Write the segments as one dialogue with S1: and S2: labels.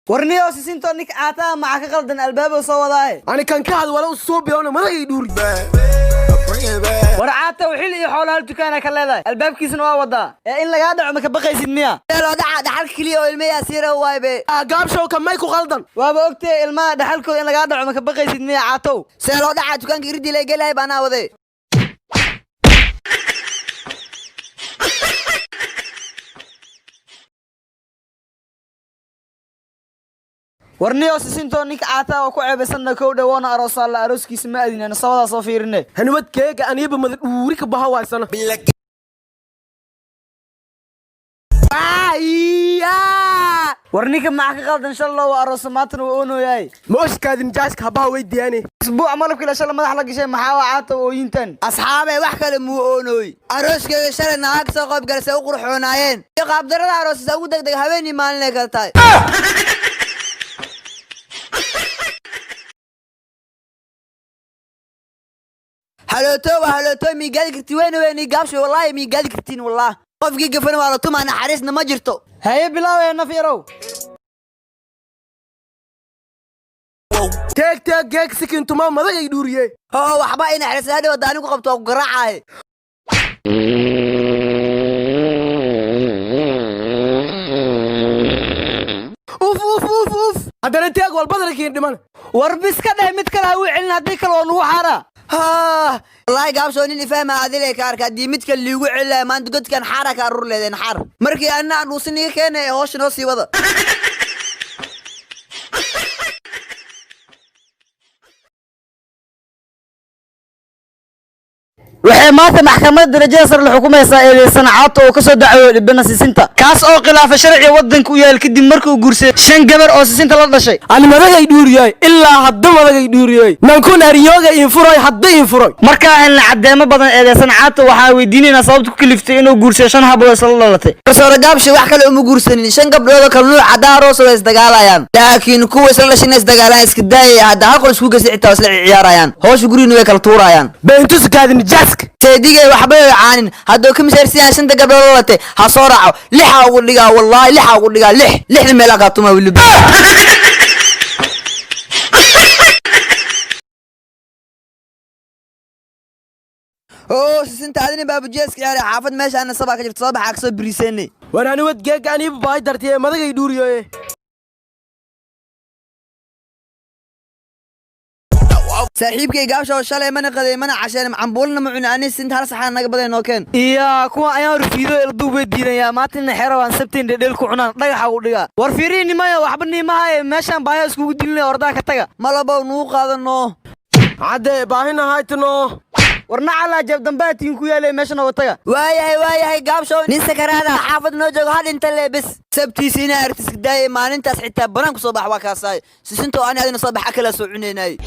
S1: Warniyow sisintoo ninka caataa maca ka qaldan albaabo soo wadaaye.
S2: Ani kan ka had wala u soo bilowna madagay dhuuri.
S1: War caata xil iyo xoolo hal dukaana ka leedahay, albaabkiisana waa wadaa ee in lagaa dhaco ma ka baqaysid miya?
S3: Loo dhaca dhaxal keliya oo ilmayaa siira waay be.
S2: Gaabshow ka may ku qaldan.
S1: Waaba ogtee ilmaha dhaxalkooda in lagaa dhaco ma ka baqaysid miya, caatow?
S3: See loo dhaca? Dukaanka iridii lay gelahay baanaa waday.
S1: Warniyow sisintoo ninka caataa oo ku ceebaysanna kow dhowoona aroosaa la arooskiisa ma adinayno sabadaa soo fiirine.
S2: Hanuwad keega aniiba mada dhuuri ka baha waysana.
S1: War ninka maca ka qaldan? Shallo waa aroosa, maantana waa oonooyaay.
S2: Ma oshkaadin jaaska habaha weydiyaane.
S1: Isbuuc malabkii la shala madax la gashay, maxaa waa caata ooyintan?
S3: Asxaabay, wax kale muu oonooy. Arooskeyga shalay naag soo qayb galasay u qurxoonaayeen iyo qaabdarada aroosisa ugu degdeg habeenii maalinay kala tahay. Halooto waa halooto, miigaadi karti weyne weyne gaabsho, wallaahi miigaadi kartiin, wallah qofkii gafana waa la tumaa, naxariisna ma jirto.
S1: Haye, bilaawaya naf yarow.
S2: Teeg teeg geeg sikintuma madagay dhuuriye.
S3: Oo waxba ay naxariis hadhow hadda anigu qabto waa ku garaacahay.
S2: Uf uf uf uf, haddana teeg walbadana kiin dhiman.
S1: War bis ka dheh, mid kale ha u celin, haddii kale waa nugu xaaraa.
S3: Wallaahi gaabsoo nin ifahma adilay ka arka haddii midka liigu celilahay maanta godkan xaara ka aruur leedeen xaar markii anna aan dhuusin iga keenay ee hoosha noo sii wada.
S1: Waxay maanta maxkamadda darajada sare la xukumaysaa eedeysan caato oo kasoo dacwooday dhibana sisinta, kaas oo khilaafay sharciga waddanka u yaal kadib markii uu guursaday 5 gabar oo sisinta la dhashay.
S2: Ani madagay dhuuriyey, ilaa hadda madagay dhuuriyey, nankun aryooga infuroy hadda infuroy.
S1: Markaa helna caddeemo badan, eedeysan caato waxaa weydiinaynaa sababta ku kaliftay inuu guursaday 5 hablood isla dhalatay.
S3: Garsoore gaabshe, wax kale uma guursanin, 5 gabdhood oo kala nuuc haddaa aroos way isdagaalayaan, laakiin kuwa isla dhashin isdagaalaan iska daayaya, hadda hal qol isku geysa xitaa waa isla ciyaarayaan, howsha gurigina way kala tuurayaan.
S2: Beentuskaadin jaaska.
S3: Seedigay waxba way caanin, hadduu ka mishaarsiiyaan shanta gabdhood la latay ha soo raaco, lixa ugu dhigaa, wallaahi lixa ugu dhigaa, lix lixda meelaa kaa tuma weliba. Oo sisinta adina baabujeeska ciyaaray xaafad meesha ana sabaa ka jirta, soo baxaa kasoo biriiseynay.
S2: War hanuwad geega aniiba baahi dartiye madagay dhuuriyoye.
S3: Saaxiibkay gaabsha oo shalay mana qaday mana casheen cambuulna ma cuni, ani sinta hal saxaan naga baday noo keen.
S1: Iya kuwa ayaan rufiido ilduub way diidayaa maantina xero waan sabtiin dhedheel ku cunaan dhagaxa u dhigaa. War fiirihi nimaya waxba niimahaye meeshaan baaya iskugu dilinaya, ordaa ka taga.
S3: Malabow nuu qaadano.
S2: Cadde baahina haytano.
S1: War nacalaa jeeb dambaa tiin ku yaalay meesha nooga taga.
S3: Waayahay waayahay gaabshow, nin sakaraada xaafad noo joogo ha dhinta lee bes sabtiisa inaa aragtiska daayay maalintaas xitaa banaanku soo bax waa kaasaay sisintoo ani adina soo bax akalaa soo cunaynay.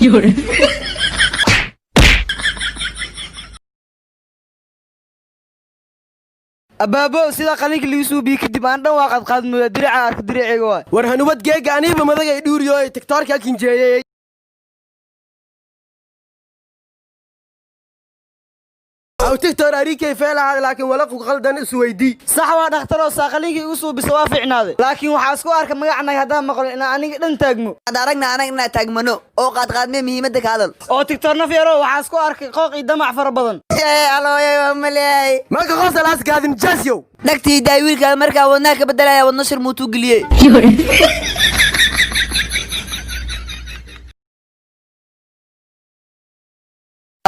S1: Abaabo sida qalinka liigu suubiye kadib aan dhan waa qadqaadmooda dirica arka diriceyga waay.
S2: War hanuwad geega aniiba madagay dhuuriyoye tiktoorka kinjeeyey. Aw tiktoor arikay feelahaad, laakiin walaqu qaldan isweydii.
S1: Sax waa dhakhtaroo saa qalinkii igu suubisa waa fiicnaaday, laakiin waxaa isku arka magacnag haddaan maqlo inaan aniga dhan taagmo.
S3: Hadda aragna anag inaa taagmano oo qaadqaadmee muhiimadda ka hadal.
S1: Oo tiktoor naf yaro waxaa isku arkay qooq iyo damac fara badan.
S3: Alooyay waa maleeyay.
S2: Marka qosalaas gaadin jaasyow.
S3: Dhagtii daay wiilkaa markaa wadnaha ka bedelaya wadno shir muutuu geliyey.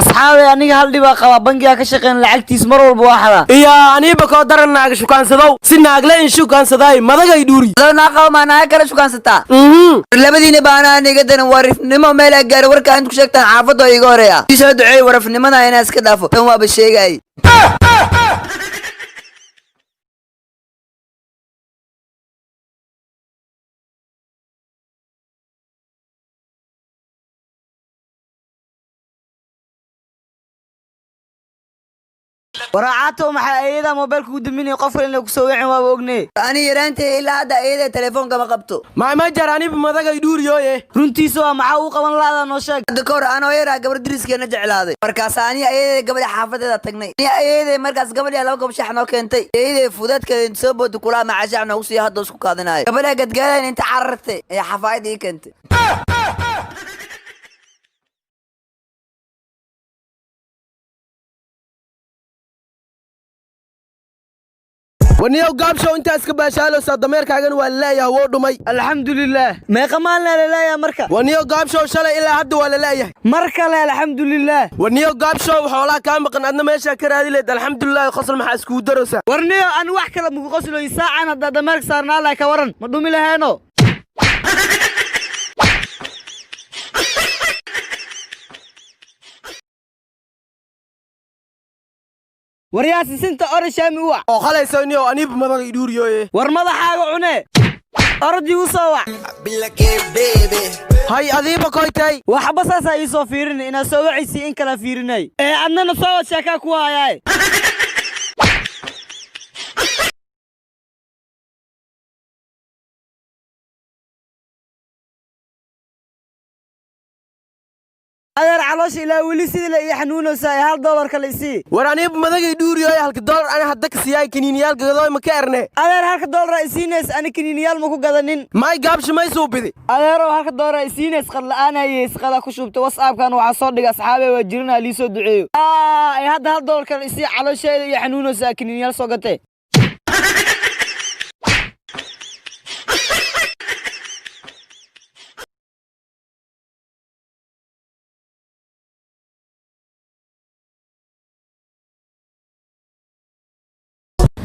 S1: Asxaabay, aniga hal dhibaa qabaa, bangigaa ka shaqeyn lacagtiis mar walba waa xadaa.
S2: Iyo aniiba koo daran naag shukaansadow si naagle in shukaansaday madagay dhuuri.
S3: Adoo naa qaba maa naaga kala shukaansataa? Labadiina baana aniga daran warifnimo meel aa gaari warkaa inta ku sheegtaan xaafadda oo iga horeeya ii soo duceey warafnimada inaa iska dhaafo tan waaba sheegay.
S1: Waraacato, maxaa eeyadaa moobeelka ugu daminaya? Qof kale inay kusoo wicin waaba ogne.
S3: Ani yaraantay ilaa hadda eeyaday telefoonka ma qabto.
S2: Maama jar, aniba madagay dhuuriyooye.
S1: Runtiisa waa, maxaa uu qaban la'daa? Noo sheeg.
S3: Hadda ka hor anoo yaraa gabar diriskeena jeclaaday. Markaas ani ayaday gabadha xaafadeeda tagnay. Ani ayaday markaas gabadha 2 kob shax noo keentay. Ayaday fudeedkeeda inta soo booda kulaa maca shax noogu siiya, hadda isku kaadinayo. Gabadha gadgaadayn inta carartay ee xafaayad ii keentay.
S2: Waniyow Gaabshow, intaa iska baashaalowsaa, dameerkaagana waa laleeyahay, woo dhumay.
S1: Alxamdulilaah. Meeqa maalina laleeyahay marka?
S2: Waniyow Gaabshow, shalay ilaa hadda waa laleeyahay.
S1: Mar kale alxamdulilaah.
S2: Waniyow Gaabshow, xoolaha kaa maqan adna meeshaa ka raadi leed. Alxamdulilah, qosol maxaa iskugu darowsaa?
S1: Warniyo, aan wax kale muku qosloy, saacan haddaa dameerka saarnaa lahay ka waran, ma dhumi laheeno? Waryaa sisinta, ora shaami u wac.
S2: Oo halayso niyow, aniba madagay dhuuriyooye.
S1: War madaxaaga cune, orodii u soo wac.
S2: Hay, adiiba koytay.
S1: Waxba saasaa ii soo fiirinay, inaad soo wacaysii in kala fiirinay ee adnana soo wad, sheekaa ku hayaaye. Adeer, caloosha ilaa weli sidii la ii xanuunaysaa ee $1 kale isii.
S2: War aniba madagay dhuuriyooye, halka doolar ani hadda ka siyaay kaniiniyaal gadooy ma ka erne.
S1: Adeer, halka doolara isiinays, ani kaniiniyaal ma ku gadanin.
S2: Maay Gaabsho, may suubidi?
S1: Adeerow, halka doolara isiinays, qad la'aanayay, isqada ku shubta. WhatsAppkan waxaa soo dhigay, asxaabee waa jirinaa, lii soo duceeyo. Ay, hadda $1 kale isii, caloosheeda iyo xanuunaysaa, kaniiniyaal soo gatee.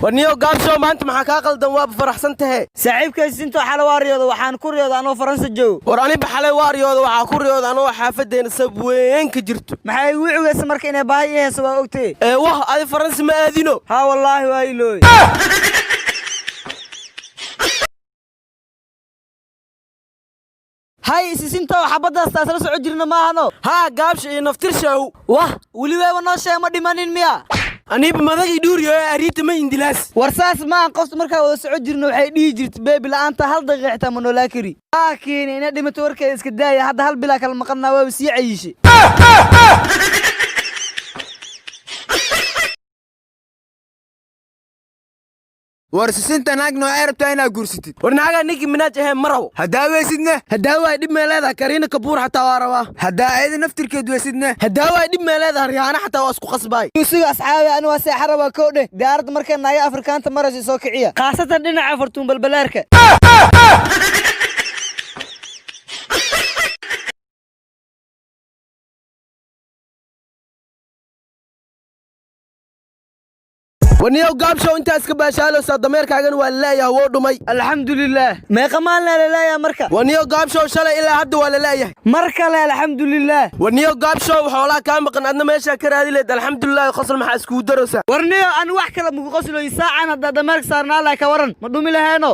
S2: Warniyow Gaabshow, maanta maxaa kaa qaldan? Waaba faraxsan tahe.
S1: Saaxiibkay sintoo, xale waa riyooda, waxaan ku riyooda anoo Faransa joogo.
S2: War aniba xalay waa riyooda, waxaa ku riyooda anoo xaafaddeena sab weyn ka jirto.
S1: Maxay igu cugaysa marka? Inay baahi ii hayso waa ogtay.
S2: Ee wah, adi Faransi ma aadino?
S1: Haa wallaahi, waa ilooy. Hay isisintow, xabaddaas taas la soco jirna maahano?
S2: Haa Gaabsho, iyo naftirshaw.
S1: Wah, weli weeba noo sheeg, ma dhimanin miya?
S2: Aniba madagay dhuuriyooye, ariita ma indilaas.
S1: War saas maahan, qofta markaa wada soco jirna waxay dhihi jirta beebi la'aanta hal daqiiqa xitaa ma noolaa kari, laakiin ina dhimato warkeeda iska daaya. Hadda hal bilaa kala maqannaa, waaba sii cayishay.
S4: War sisinta, naag noocee rabtaa inaad guursatid?
S2: War naagaa ninkii Minaaj ahee ma rabo.
S4: Haddaa weysidne?
S2: Haddaa waay dhib mee leedahay? Kariina Kabuur xataa waa rabaa.
S4: Haddaa ayada naftirkeed weysidne?
S2: Haddaa waay dhib mee leedahay? Riyaana xataa waa isku qasbaay.
S1: Yusuga asxaabi, ani waa seexa rabaa. Kow dheh, diyaaradda markay naaga Afrikaanta marayso soo kiciya, khaasatan dhinaca fartuun balbalaarka.
S2: Warniyow Gaabshow, intaa iska baashaalowsaa, dameerkaagana waa laleeyahay, woo dhumay.
S1: Alxamdulilaah. Meeqa maalina laleeyahay marka?
S2: Warniyow Gaabshow, shalay ilaa hadda waa laleeyahay.
S1: Mar kale alxamdulilaah.
S2: Warniyow Gaabshow, xoolaha kaa maqan adna meeshaa ka raadi leed. Alxamdulilah, qosol maxaa iskugu darowsaa?
S1: Warniyo, aan wax kale muku qosloy, saacan haddaa dameerka saarnaa lahay ka waran, ma dhumi laheeno?